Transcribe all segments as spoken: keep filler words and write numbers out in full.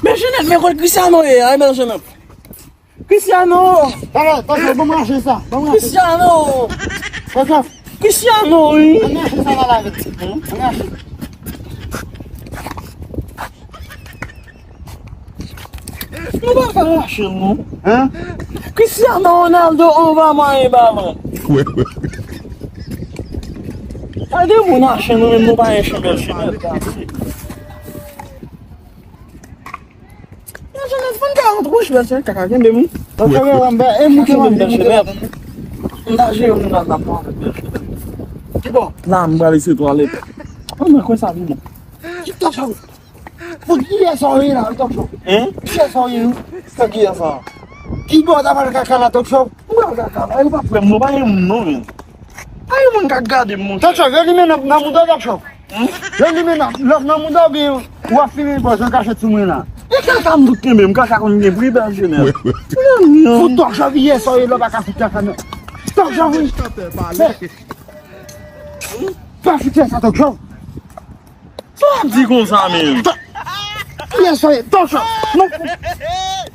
Bèl Jenèt, men kot Cristiano ye a, Bèl Jenèt. Cristiano! Talè, talè, ban m rache sa, ban m rache. Cristiano! Cristiano! Cristiano, wi! Ann rache sa la, la, vit. Ann rache. Nou pa ka rache l, non. Hein? Cristiano Ronaldo, on va mayen balon. Gade moun rache nou, men nou pa rache Bèl Jenèt. Bèl Jenèt, fò n ka rantre, wi, Bèl Jenèt, kaka, kenbe m. Mwen fè wè m, e moute m, moute m. M ta jere moun nan, nan pran avèk Bèl Jenèt. Ki bò? La, m prale se twalèt. Mwen kwè sa vin bon. Ki ta chaw? Fout, kiyès sa w ye la, Tòk Show? Hein? Kiyès sa w ye, wi? Sa kiyès sa? Ki bò w ta pral kaka la, Tòk Show? Mwen kaka la, yo pa kwè m, non, pa gen moun, non, men. Pa gen moun k ap gade m, monchè. Tòk Show, yo limen nan, nan mouda w, Tòk Show. Yo limen nan, nan, nan mouda w, oubyen w ap fimen bòz an kachèt sou mwen la. E kaka m tout kenbe, m kaka konn gen pri, Bèl Jenèt. Fout Tòk Show, yè sa w ye la, w pa ka fout kaka, non. Tòk Show, wi. Pa fout fè sa, Tòk Show. Sa w ap di konsa, menm? Yè sa w ye, Tòk Show. Non.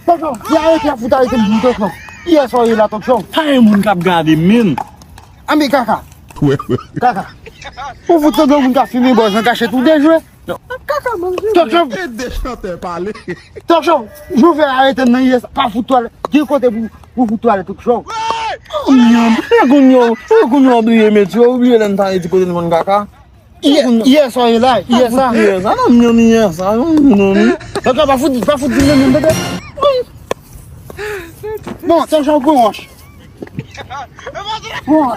Tòk Show, si arete a fout arete m, Tòk Show. Yè sa w ye la, Tòk Show. Pa gen moun k ap gade m, menm. Anben kaka. Kaka. Ou fout sanble yon moun k ap fimen bòz an kachèt, ou dejwe. Kaka, manje. Tòk Show. E de chantè pale. Tòk Show, nou fè arete m nan yè sa, pa fout twalèt. Gen kote pou, pou fout twalèt, Tòk Show. Myanm, e kounye a, e kounye a w bliye met yo, ou bliye lè n ta redi kote n konn kaka. Yè, yè sa w ye la, yè sa. Yè sa, non, myanm, yè sa, non, non, non. Tòk Show, pa fout, pa fout di myanm, tande. Bon, Tòk Show, gwo wòch. Bon,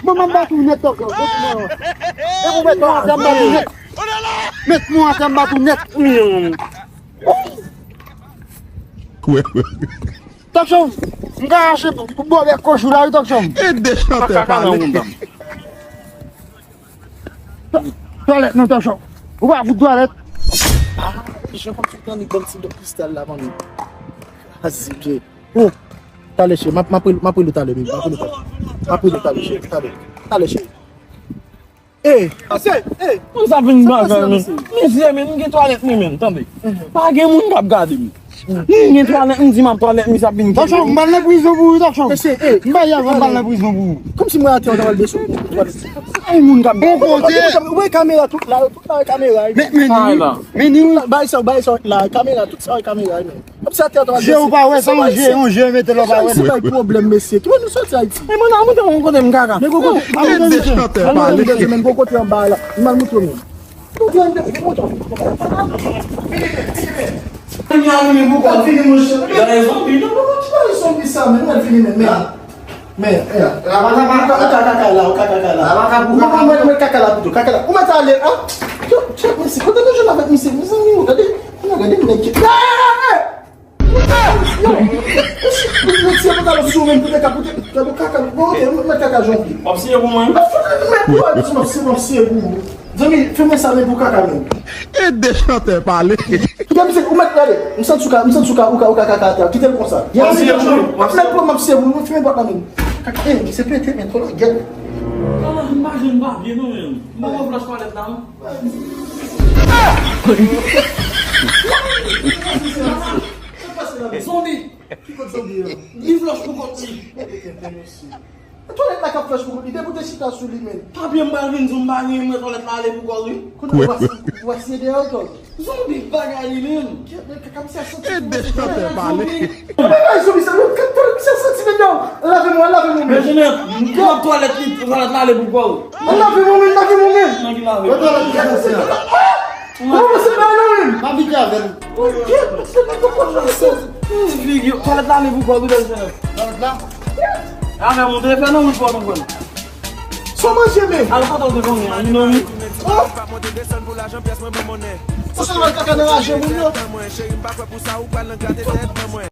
bon, m ap bat ou nèt, Tòk Show. Met mwen atè, m bat ou nèt. Met mwen atè, m bat ou nèt. Tòk Show, m ka rache bò bèk koch ou la, wi, Tòk Show. E de chantè pale. Twalèt nan, Tòk Show. Ou pa fout twalèt. Ah, jan kòm si w tande bann ti dòk Kristal la, manmi. Azize. Oh, talè, cheri, m ap, m ap rele, m ap rele w talè, baby, m ap rele w talè. M ap rele w talè, cheri, talè. Talè, cheri. Eh, mesye, eh. Mwen sa vin bagay, men. Mesye, men, m gen twalèt, men, men, tande. Pa gen moun k ap gade m. M gen twalèt, m di m ap twalèt, misye ap vin. Tòk Show, m pral nan prizon pou ou, Tòk Show. Mesye, eh. M pa y ap, m pral nan prizon pou ou. Kòmsi mwen atè, w ta pral desann. Ay, moun k ap gade. Bon kote. Ou wè kamera tout la, tout la kamera. Men, men, men, men, bay sa, bay sa la, kamera, tout sa kamera, men. Kòmsi atè a, je ou pa wè, se yon je, yon je mete la w pa wè. Kòmsi bay pwoblèm, mesye. Ki mwen nou soti Ayiti? E mwen, nan moutre yon kote m kaka. Men gwo kote. Al moutre yon kote anba la. M al moutre yon. Vini, vini, vini. Gade zonbi, non, non, non, ti pa zonbi sa, men, men, vini, men, men. Men, eh, ou ka, ou ka kaka la, ou ka kaka la. Ou mwen, mwen, mwen kaka la pito, kaka la. Ou mèt ale, a? Yo, tchèk, mesye, kote nou jwenn avèk misye, mezanmi, gade, gade nèg ki, ah, eh! Yo, misye, mwen ta sou men, pou te ka, pou te, gade kaka, bon, ok, mwen kaka zonbi. W ap siye pou mwen? Mwen, mwen, mwen, mwen, mwen siye pou ou. Zanmi, fè mwen sa, men pou kaka, men. E de chantè pale. Kite misye, ou mèt gade. M santi w ka, m santi w ka, ou ka, ou ka kaka atè. Kite l konsa. Mèt pou m ap siye pou nou, fimen bòt la menm. Kaka, eh, misye pete, men twò lagèt. Ah, m pa jwenn papye non, menm. M pa wè flòch twalèt la, non. Zonbi! Ki kote zonbi yo? Li flòch pou kont li. Twalèt la k ap flòch pou kont li, depi w te chita sou li, men. Papye m pral vin di w m pa gen, mwen twalèt la ale pou kò l, wi. Kounye a w ap, w ap siye deyò l, Tòk. Zonbi bagay li menm. Kaka misye santi. E de chantè pale. Bagay zonbi sa, yo, twalèt misye santi, men non. Lave mwen, lave mwen. Men Jenèt, m ap twalèt li, twalèt la ale pou kò l. Lave mwen, men, lave mwen, men. Nan ki lave? Twalèt misye santi. Mwen se pa non, men. M ap vite avè l. Twalèt la ale pou kò l, wi, bèl Jenèt. Twalèt la? Avè m ou te fè nan wout pou w konprann. Sa w manje, men? Al kote w te konnen an, li nan wout. Oh! Ou sot wè kaka nan raje moun yo.